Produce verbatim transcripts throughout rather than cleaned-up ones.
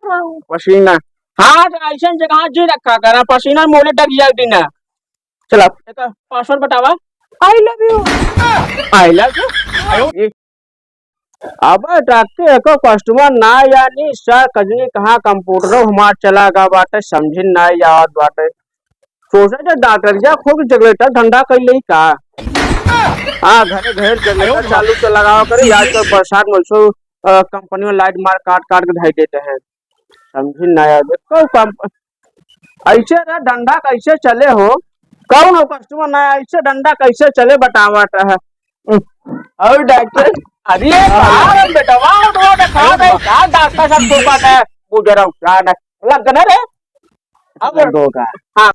पसीना। हाँ, तो ऐसन जगह जी रखा करा, पसीना मोले डग जाए दिन। चला, एक पासवर्ड बतावा। I love you। I love you। अब डॉक्टर एको कस्टमर ना यानी सर कजनी कहाँ कंप्यूटर हमार चला गा बाटे, समझिन ना याद बाटे। सोचे जे डॉक्टर जा खूब जनरेटर धंधा कर ले का। हाँ, घरे घरे जनरेटर चालू तो लगावा करे, आजकल बरसात में सो, अ, कंपनी में लाइट मार काट काट के धई देते हैं। समझिन ना यार, एको काम, ऐसे रे धंधा कैसे चले हो? कौन हो कस्टमर ना, ऐसे धंधा कैसे चले बतावत है? और डॉक्टर? अरे बाहर बेटवा, तो देखा दे, का डॉक्टर साहब को बात है? बुझे रहो, क्या ना, लग गए रे? अब लग गो का? हाँ,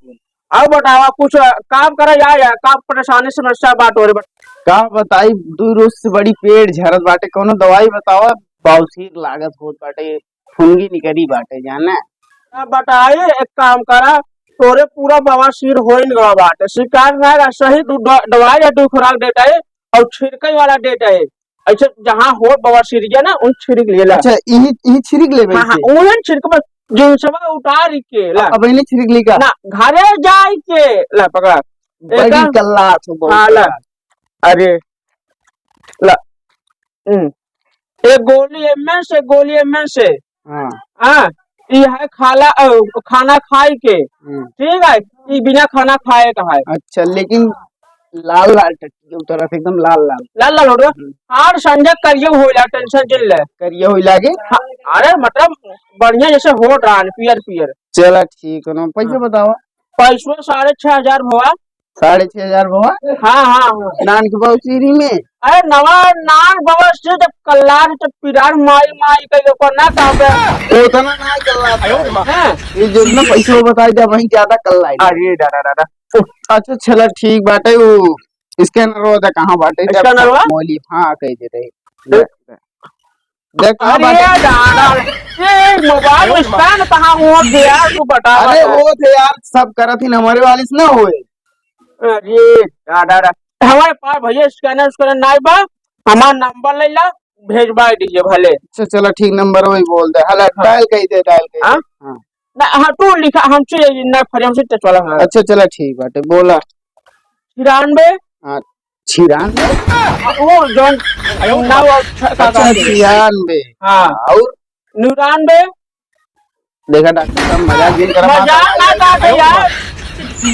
अब बतावा, कुछ काम करे या, या का परेशानी समस्या बात हो रही बा? का बताई, दू रोज से बड़ी पेट झरत बाटे, कौनो दवाई बतावा, बवासीर लागत होत बाटे, फुनगी निकरी बाटे, जाने। अब बताई, एक काम करा, तोरे पूरा बवासीर होइन गवा बाटे, शिकायत ना रहा, सही दू द-, दवाई या दू खुराक देता है और छिड़के वाला देता है, ऐसे जहाँ हो बवासीर गया ना, उन छिड़क लेला। अच्छा, इही, इही छिड़क लेबे हाँ, हाँ, इसे? उहन छिड़क बस, जिनसवा उतार के ला। अब इन्हें छिड़क ली का? ना, घरे जाई के ला, पकड़ा। बड़ी एक कल्ला तो बहुत हाँ, ला। कल्ला। अरे, ला। हम्म। एक गोली एमएन से, गोली एमएन से। हाँ। हाँ, ई है खाला, अ, खाना खाई के। हम्म। ठीक है, ई बिना खाना खाए का है। अच्छा, लेकिन लाल लाल टट्टी उतरत, एकदम लाल लाल। लाल लाल हो रहा? हम्म। हर संझा करिया होइला, टेंशन जिन ले। करिया होइला के? हाँ, अरे मतलब बढ़िया जैसे हो रहा है, पियर पियर। चला ठीक है ना, पैसा हाँ। बतावा। पैसवा साढ़े छह हजार भवा। साढ़े छह हजार भवा? हाँ, हाँ, हाँ। नान के बवासीरी में? अरे नवा नान बवासीर जब कल्लार जब पिरार माई माई कही ओकर ना कहबे। तो उतना ना कल्ला था। हैं? ये जितना पैसा बताई दे, वहीं ज्यादा कल्ला है। अरे दादा, दादा। अच्छा, चला ठीक बाटे, वो स्कैनर हो तो कहाँ बाटे? जब स्कैनर हुआ? मोली, हाँ, कह दे रहे। देख। देख, कहाँ अरे बाटे? दादा, ये मोबाइल स्टैंड कहाँ हुआ गया, तू बता, अरे बता। वो थे यार, सब करत ही ना, हमारे वाले से ना होए। अरे दादा, हमारे पास भैया स्कैनर, स्कैनर नाई बा, हमार नंबर ले ला, भेजवा दीजिए भले। अच्छा, चला ठीक, नंबर वही बोल दे, हला हाँ। डायल कही दे, डायल कही दे। हाँ? हाँ। ना, हाँ, तू लिखा, हमसे ये ना, फ्री हमसे टच वाला, हाँ। अच्छा, चला ठीक बाटे, बोला। छिरानबे। हाँ, छिरानबे? वो जौन नौ और छ-, अच्छा, सात आदमी। छियानबे। हाँ। और? निन्यानबे। देखा डॉक्टर साहब, मजाक जिन करा, मजाक ना कर दे यार।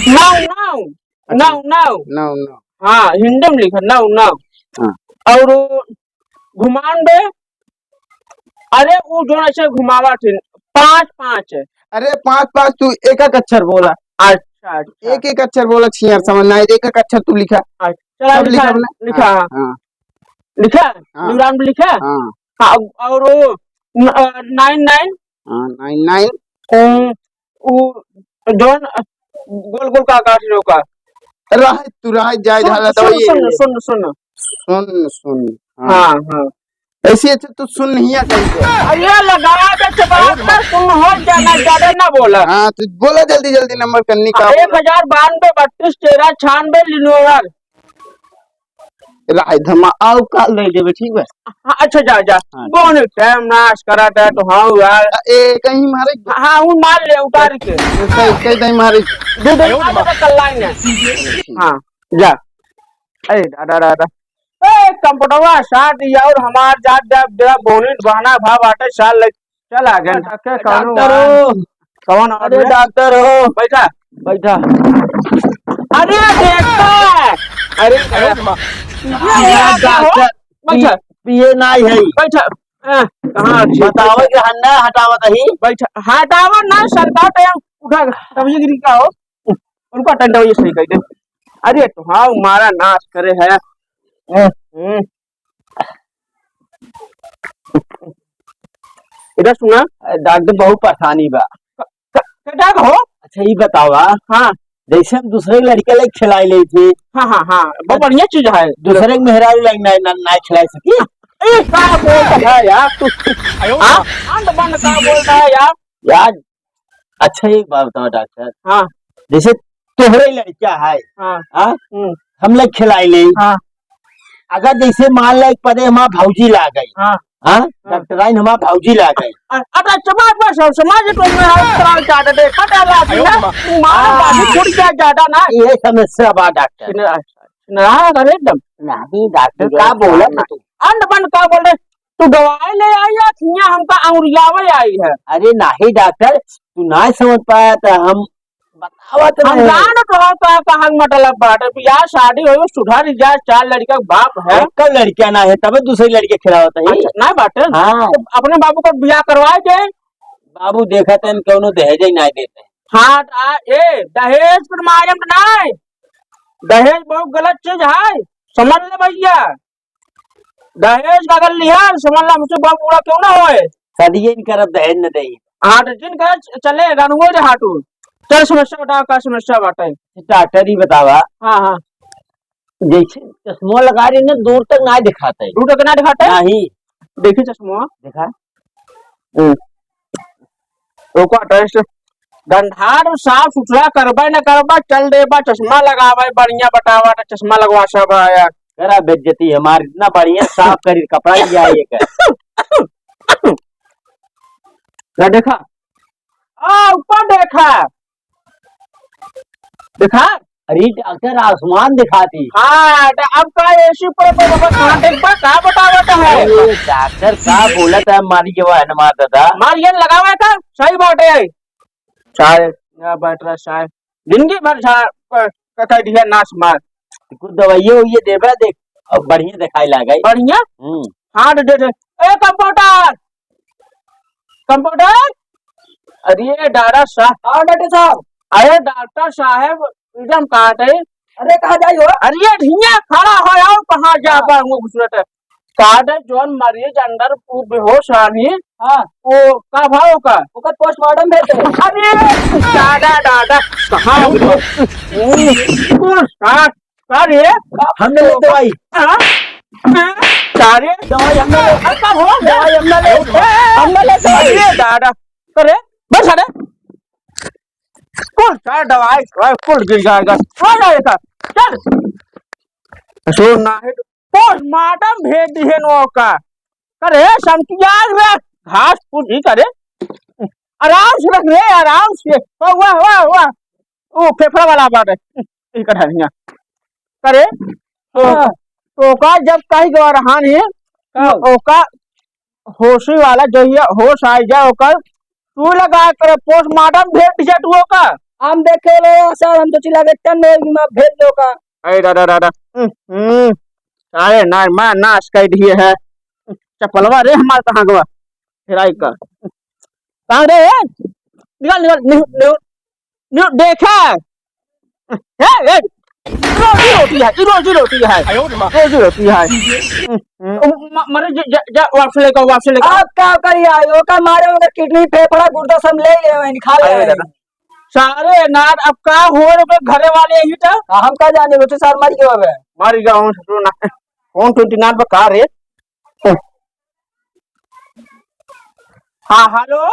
नौ, नौ। अच्छा। नौ, नौ। नौ, नौ। हाँ, हिंदी में लिखा, नौ, नौ। हाँ। और वो घुमानबे, अरे, ऊ जोन ऐसे घुमावा थे, पाँच, पाँच। अरे, पाँच, पाँच, तू एक एक अक्षर बोला। अच्छा, अच्छा। एक एक अक्षर बोला, छियार समझ ना आए, एक एक अक्षर तू लिखा। अच्छा, चला, सब लिखा, लिखा अपना? लिखा, हाँ, हाँ। हाँ। लिखा? हाँ। निन्यानबे लिखा? हाँ। हाँ, और वो न-, अ, नाइन नाइन? हाँ, नाइन नाइन। उम, उ जोन गोल गोल का काट लो का। रहे तू, रहे जाए, सुन, झाला सुन, दवाई सुन, है। सुन, सुन। सुन, सुन। हाँ। हाँ, हाँ। ऐसे अच्छा तू सुन नहीं आ कहीं से। अरे लगा दे चपाक ना, सुन हो जाना, ज्यादा ना बोला। हाँ, तू बोला जल्दी जल्दी नंबर करनी का हाँ, बोला। एक हजार बानबे बत्तीस तेरह छियानबे लिनोवर। राय धमा, आओ काल दे देबे, ठीक बा? हाँ, अच्छा, जा, जा। हाँ। कौन टाइम नाश करा था तो हाँ यार। ए, कहीं मारे? हाँ, हाँ, वो मार ले, उतार के। कहीं, कहीं नहीं मारे। दो दिन बाद तो कल लाइन है। हाँ, जा। अरे, दादा, दादा। ए, कंपटवा साथ ही और हमार जात जात जरा बोनित बहना भा बाटे साल लग चला गए। डॉक्टर, कौन डॉक्टर हुआ? हो? कौन अरे आदमी? डॉक्टर हो? बैठा। बैठा। अरे देखा। अरे अरे, अरे, अरे, डॉक्टर, बैठा। पी-, पिए ना है। बैठा। हाँ, कहाँ अच्छी? बताओ कि हन्ना हटावत ही। बैठा। हटावा ना, सरकार टाइम उठा, तब ये गिरी का हो? उनका टंडा ये सही कर दे। अरे तो हाँ, मारा नाश करे है। हम्म। इधर सुना। अरे डॉक्टर, बहुत परेशानी बा। क-, क-, का हो? अच्छा, ये बतावा। हाँ। जैसे हम दूसरे लड़के लाइक खिलाई ले थे। हाँ, हाँ, हाँ, बहुत बढ़िया चीज है। दूसरे के मेहरारू लाइक ना, ना, ना खिलाई सकी। ए, का बोलता है यार तू? हाँ? अंड बंड का बोलता है यार? यार, अच्छा, एक बात बताओ डॉक्टर। हाँ। जैसे तोहरे लड़का है, हाँ। हाँ? हम्म। हम लोग खिलाई ले। हाँ। अगर जैसे मान लो एक पदे हमार भौजी ला गई, हाँ। हाँ? हाँ। डॉक्टराइन हमार भौजी लागे। अ-, अरे, अच्छा, बस, बस, अब समझ तो में है, इतना ज्यादा देखा था, लागी ना, मार, बाबू, छूट गया ज्यादा ना। ये समस्या बा, डॉक्टर। ना, ना, अरे, एकदम। नहीं, डॉक्टर, का बोला ना तू? अंड बंड का बोल रहे? तू दवाई ले आई या हियां हमका अंगुरियावे आई है? अरे, नहीं, डॉक्टर, तू ना समझ पाया था, हम बतावत हम रहे। जान तो हो का कहल मतलब बाटे, बियाह शादी होई, सुधर जा, चार लड़का के बाप है। एक लड़का ना है, तबे दूसरी लड़के खिलावत है। अच्छा, ना बाटे। हाँ। तो अपने बाबू को बियाह करवाए दे। बाबू देखत हैं, कौनो दहेज ही ना देते हैं। हाँ, आ, ए, दहेज पर मारम ना है। दहेज बहुत गलत चीज है, समझ ले भैया। दहेज का अगर लिहा, समझ ला, हमसे बहुत बुरा क्यों ना होए। शादिये न करब, दहेज न देई। हाँ, तो जिन कहे च-, चले, रानुए रे हाटू। चल, समस्या बताओ, का समस्या बाटे? डॉक्टर ही बतावा। हाँ, हाँ। जैसे चश्मा लगा रही ना, दूर तक ना दिखाते। दूर तक ना दिखाते? नहीं। देखी चश्मा। देखा। हम्म। ओका टेस्ट गंधार साफ सुथरा करबे न करबे, चल देबा, चश्मा लगावे, बढ़िया बतावा, त चश्मा लगवा सब है। करा बेइज्जती हमार, इतना बढ़िया साफ करी, कपड़ा दिया है ये कर। ना देखा? आ, ऊपर देखा। देखा? अरे डॉक्टर, आसमान दिखाती। हाँ, त अब का एसी पर, पर, पर कहाँ देखबा, का बतावत है? अरे डॉक्टर, का बोलत है, मारी के बा हनुमान दादा? मार ये लगावे का, सही बात है। चाहे, या बैठ रहा चाहे। जिंदगी भर झा-, क-, क-, कह दिया नाश मार। कुछ दवाइये उइये देबे देख, अब बढ़िया दिखाई लागे। बढ़िया? हम्म। हाँ, दे, दे, दे। ए, कंपाउंडर! कंपाउंडर! अरे, डॉक्टर साहब। हाँ, डॉक्टर साहब। अरे, डॉक्टर साहब, एकदम काट है। अरे, कहाँ जाई हो? अरे, हियाँ खड़ा है, और कहाँ जाबा, हाँ। वो घुसरत है। काट है, जौन मरीज अंदर वो बेहोश आनी, हाँ। वो का भाव का? ओकर पोस्टमार्टम भेज दे। अरे, दादा, दादा, कहाँ हो? कौन साथ? का रे? हम ना ले दवाई। हाँ? हाँ? का रे? दवाई हम ना ले। अरे, का हो? दवाई हम ना ले। हम ना ले दवाई। अरे, दादा। अरे, बस, अरे। कुल सारा दवाई, दवाई कुल गिर जाएगा। आ जाएगा। चल। सुन ना है। पोस्टमार्टम भेज दिहे नो का। करे, समतियाग रे, घास फूस ही करे। आराम से रख रे, आराम से। वाह, वाह, वाह, वाह। ओ, फेफड़ा वाला बात है। ई कढ़ाइया। करे, तो, हाँ। तो का जब कही गवा रहान है, हाँ। ओका होशी वाला जहिया होश आ जाए ओकर, तू लगा कर पोस्टमार्टम भेज दिया तू ओका। हम देखे ले सर, हम तो चिल्ला के टन में दिमाग भेज दो का। अरे दादा, दादा। हम्म, हम्म। अरे ना, मैं नाश कर दिए है। चपलवा रे हमार कहाँ गवा? हेराई का। कहाँ रे? निकल, निकल, निकल, निकल। न्यू देखा। ए, ए, रोजी रोटी है, ये रोजी रोटी है। आयो रे माँ। रोजी रोटी है। म-, म-, मरे ज-, ज-, जा, वापस लेके आओ, वापस लेके आओ। आप का करी आए? ओकर मारे ओकर किडनी, फेफड़ा, गुर्दा सब ले ले, वहीं खा ले। अरे दादा। सारे नार अब का हो रे, ओकर घरे वाले यही था। हाँ, हम का जाने, वो तो सार मर गए होवे। मर गया हूँ, ससुर ना। कौन ट्वेंटी नाइन पर कार है? हाँ, हेलो।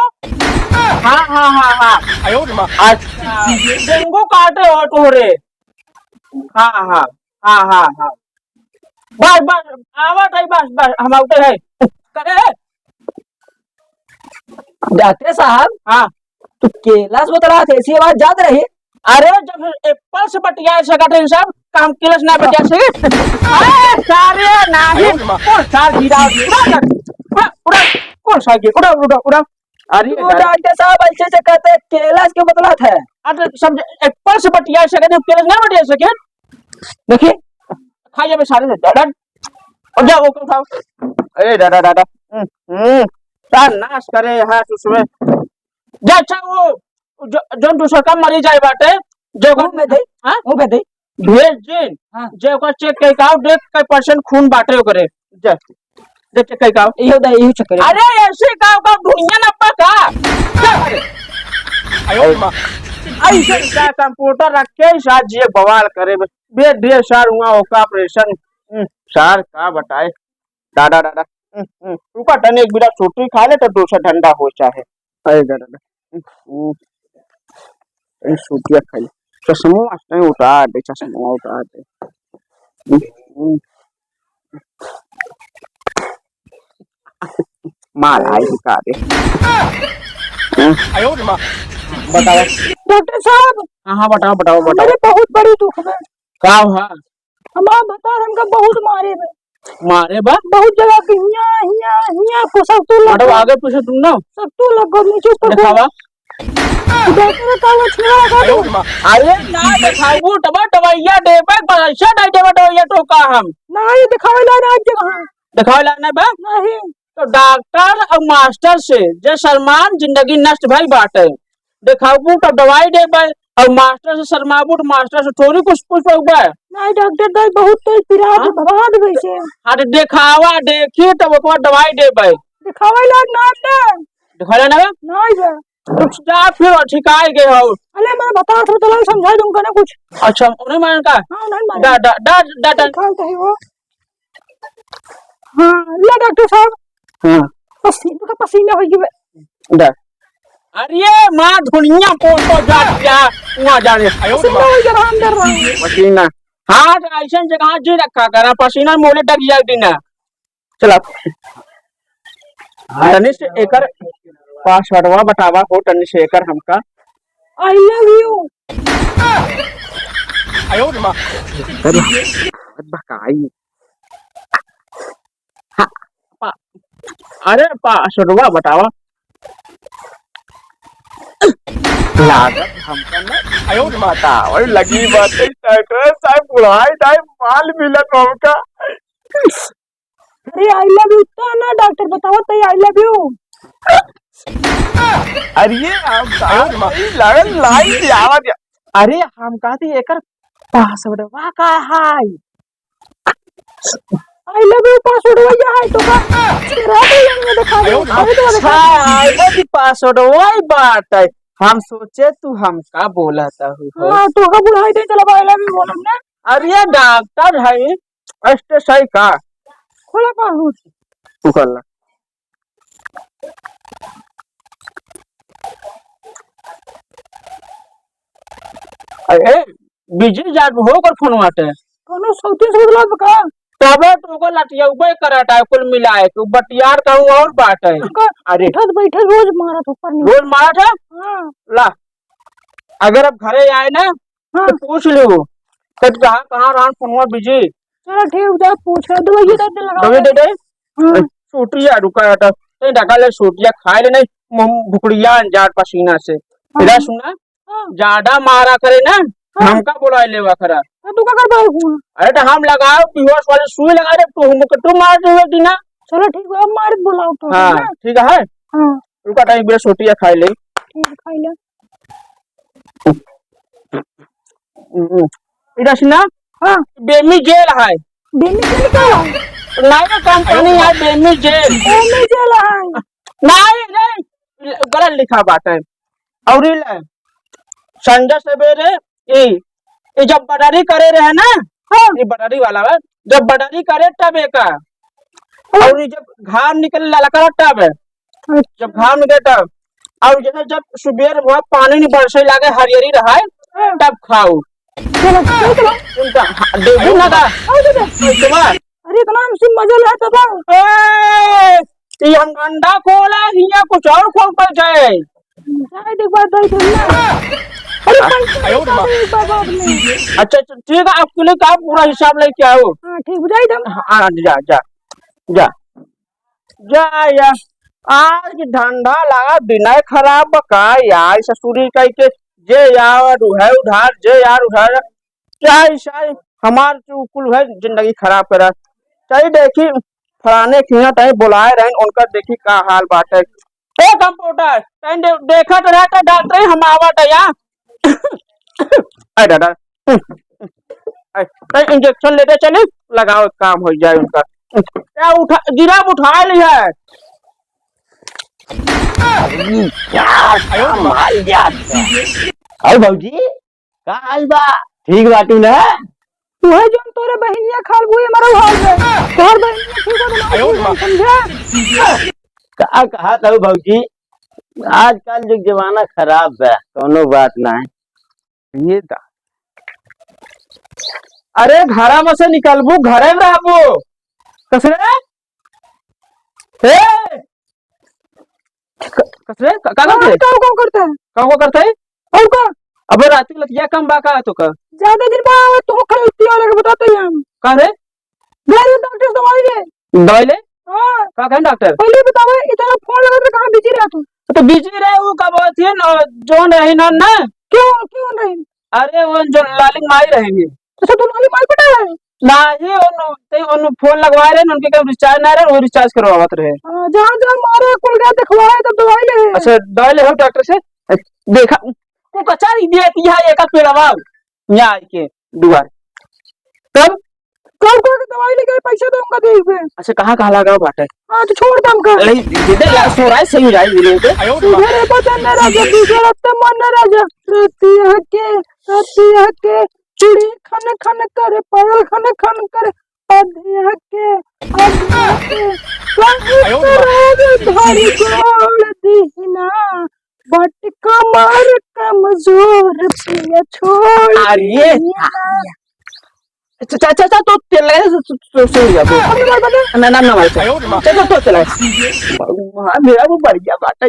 हाँ, हाँ, हाँ, हाँ। आयो रे माँ। अच्छा, डेंगू काटे हो तोहरे। हाँ, हाँ, हाँ, हाँ, हाँ। बस, बस, आवत है, बस, बस, हम आवते हैं। करे? डॉक्टर साहब, हाँ। तू केला से बतलात है, ऐसी आवाज जात रही। अरे, जब एप्पल से बतिया सकत है सब, काम केला से ना बतिया सके। अरे, सारे नाही, आयो रे माँ। कौन सार गिरा, उड़ा, उड़ा, उड़ा, कौन सार गिरा, उड़ा, उड़ा, उड़ा। अरे, तू दादा। डॉक्टर साहब ऐसे से कहते हैं, केला से क्यों बतलात है? अरे, सब एप्पल से बतिया सकत है, केला से ना बतिया सके। देखिए, खाइए बे सारे से, डॉक्टर। और जाओ, ओके उठाओ। अरे दादा, दादा। हम्म, हम्म। का नाश करे यहाँ से उसमें। जा, अच्छा, वो, जो, जो दूसर का मरीज आए बाटे, जो मुंह में दे, हाँ? मुंह में दे। भेज दे। हाँ। जे ओकर चेक कई का, देख कई परसेंट खून बाटे ओकरे। जा, देख चेक कई का। इहो दे, इहो चेक करे। अरे, ऐसे का, का दुनिया ना पा का? जा। आयो माँ। ऐसे का कंप्यूटर रख के साथ जे बवाल करे, बे, ढेर सार हुआ ओका ऑपरेशन। हम्म, सार का बताए। दादा, दादा। हम्म, हम्म। रुका, तने एक बिना छुट्टी खा ले, तो दूसरा धंधा हो चाहे। अरे दादा, दादा। हम्म, हम्म। अरे छुट्टिया खा ले। चश्मो आज नहीं उतार दे, चश्मो उतार दे। हम्म, हम्म। मार आई का रे। बताओ। डॉक्टर साहब। हाँ, हाँ, बताओ, बताओ, बताओ। मेरे बहुत बड़ी दुख बा। का हुआ? हमार भतार हमका बहुत मारे बा। मारे बा? बहुत जगह के हियाँ, हियाँ, हियाँ को सब तो लग मतलब गया। आगे पीछे तुम ना? सब तो लग गया, नीचे ऊपर से। दिखावा। डॉक्टर का वो छेड़ा लगा दो। अरे ना दिखाऊ, तब दवाइया देबे, पैसा नहीं देबे, दवाइया टोका हम। नहीं, दिखावे ला ना आज जगह। दिखावे ला ना बा? नहीं। तो डॉक्टर और मास्टर से जे शर्मान जिंदगी नष्ट भई बाटे। देखाबू तब दवाई देबे, और मास्टर से शर्माबू तो मास्टर से थोड़ी कुछ पूछ पउबे। नहीं डॉक्टर दाई, बहुत तेज पिरात हाँ? भगात वैसे। हाँ तो देखावा, देखी तब ओकर बाद दवाई देबे। देखावे ला ना ना। दिखावे ला ना? नहीं बा। तो जा फिर ठिकाए गए हो। अरे मैं बता तो चला समझा दूंगा ना कुछ। अच्छा, उन्हें मारन का? हाँ, उन्हें मारन। डा, डा, डा, डा, डा। दिखाओ तो है वो। हाँ, ला डॉक्टर साहब। हाँ। पसीना का पसीना हो गया। डा। अरे माँ धुनिया पोतो जा दिया, वहाँ जाने। पसीना हो गया, हम डर रहे हैं। पसीना। हाँ, तो ऐसे जगह जी रखा करा, पसीना मोले डर जाए दीना। चला। तनी से एकर पासवर्डवा बतावा हो, तनी से एकर हमका। I love you। अरे, बकाई। हाँ, पा-, अरे, पासवर्डवा बतावा। लागत हमका ना। बतावा, लगी बात है, डॉक्टर साहब, बुढ़ाई टाइम माल मिलत हमका। अरे, I love you तो ना, डॉक्टर बतावा तो, I love you। अरे, हम कहा, ई लगन लाइन से आवा दिया। अरे, हम कहते एकर पासवर्डवा का है? I love you पासवर्डवा यह है तो का? तेरा भी यहीं दिखा दे, अरे तो अच्छा, दिखा। I love you पासवर्डवा ही बात है। हम सोचे तू हमका बोलत हू हो। हाँ, तो का बुढ़ाई दे चला, I love you बोलम ना। अरे, डॉक्टर है, अस्टे सही का? खोला पाहुत। तू कर ला। अरे, बिजली जात हो कर फोन बाटे। कोनो सौतीन से बतलात बा का? तबे तो ओकर लटियउबे करत है, कुल मिलाए के। बटियार कहूँ और बाटे। ओकर अरे। उठत बैठत रोज मारत ऊपर नीचे। रोज मारत है? हाँ। ला, अगर अब घरे आए ना, हाँ। तो पूछ लियो, कट कहाँ, कहाँ रहन फोनवा बिजी। चलो ठीक, जा पूछ लो, दवाई दे दे, लगा दवाई दे दे। हाँ। ए, सूटिया रुका था, ए, ढका ले सूटिया, खाए ले नहीं, मुँह भुकड़िया जात पसीना से। हाँ। इधर सुना, हाँ। ज्यादा मारा करे ना, हाँ। हमका बुलाए लेवा करा। तो तू का कर पाए फोन? अरे तो हम लगाओ, बेहोश वाली सुई लगा दे, तू हमको तू मार दे दीना। चलो ठीक है, अब मार बुलाओ तो, हाँ, है ना? ठीक है। हाँ। रुका टाइम बे सूटिया खाए ले। ठीक, खाए ले। हम्म। इधर से ना? हाँ। बेमी जेल है। बेमी जेल का है? नहीं, कंपनी है, बेमी जेल। बेमी जेल है। नहीं, नहीं, गलत लिखा बात है। और ये ले, संझा सवेरे, ई, ई जब बटरी करे रहे ना, हाँ। ई बटरी वाला बा, जब बटरी करे तब एका, और ई जब घाम निकले ललका तब, जब घाम निकले तब, और जैसे जब सुबेर हुआ पानी नहीं बरसे लागे हरियरी रहे, हाँ। तब खाओ। चलो, चलो, चलो। उनका, हाँ, देबू ना का? आओ, दे दे। तुम्हार अरे, इतना हमसे मजा लेत बा। ए, ई हम ठंडा खोला, हियाँ कुछ और खोल पर जाए। जाए देख बात भाई बोलना। अरे, पैसा आयो रे माँ। एक बार बाद में। अच्छा, अच्छा, ठीक है, आपके लिए का पूरा हिसाब लेके आओ। हाँ, ठीक, बुझाई दम। हाँ, हाँ, जा, जा, जा। जा यार, आज ठंडा लगा, दिनाय खराब बा का यार, ससुरी कह के जे यार उहे उधार, जे यार उधार। चाहे, चाहे हमार जो कुल है जिंदगी खराब करा। चाहे देखी फलाने के यहाँ तहीं बुलाए रहन, उनका देखी का हाल बाटे। ए कंपाउंडर, तहीं दे-, देखत रह तो डॉक्टर हम आवत है यहाँ। अरे दादा, अरे, तहीं इंजेक्शन लेते चली, लगाओ काम हो जाए उनका। क्या उठा, गिरा उठा ली है। अरे यार, क्या मार दिया। अरे भौजी, का हाल बा? ठीक बाटू ना? तू है जौन तोरे बहिनिया खाल बुए मरल हाल में। तोहर बहिनिया ठीक हो तो ना आयो ठीक हो, माँ। समझे? का कहा तू भौजी? आजकल जो जमाना खराब बा, कौनो बात ना है। ये दा। अरे घरा में से निकलबू, घरे में रहबू। कसरे? ए! क-, कसरे? क-, का करत है? काऊ, काऊ करत है? काऊ, काऊ करत है? और का? अबे राती लतिया कम बा का तो का? ज्यादा दिन बा, तू खाली लतिया वाला के बताते हैं हम। का रे? गए रहे डॉक्टर से दवाई ले। दवाई ले? हाँ। का कहें डॉक्टर? पहले बतावे, इतना फोन लगा तो कहाँ बिजी रहा तू? तो बिजी रहे, वो का बोलत है ना, जोन रही ना, ना? क्यों, क्यों नहीं? अरे, वो जो लालिंग माई रहेंगे। अच्छा, तू लालिंग माई पटा है? नाही, उन, ते उन फोन लगवाए रहे, उनके कहीं रिचार्ज ना रहे, वो रिचार्ज करवावत रहे। हाँ, जहाँ, जहाँ मारे, कुल गया दिखवाए, तब दवाई ले। अच्छा, दवाई ले हो डॉक्टर से? देखा, वो कचारी दिए, यहाँ एक पेड़वा, यहाँ आके दुआर। तब? कब कह के दवाई लेके पैसा दे उनका देबे। अच्छा, कहाँ, कहाँ लगा बाटे? हाँ, तो छोड़ दे हमका। अरे, दे दे यार, सोराय सही हो जाए, मिले के। सुघर बदन राजा, बिगड़त मन राजा, रतिया के, रतिया के, चूड़ी खन खन करे, पायल खन खन करे, अधिया के, अधिया के, कहीं करोड़ धरी जोड़ दीना। बट कमर कमजोर पिया छोड़ अरे, दिया। चा-, चा-, चा-, चा-, तो तेल लगा दे, सो, सो, सो, सो, सो, ना, ना, ना, भाई, चा-, चा-, चा-, तो तेल लगा। हाँ, मेरा वो बढ़िया बात है।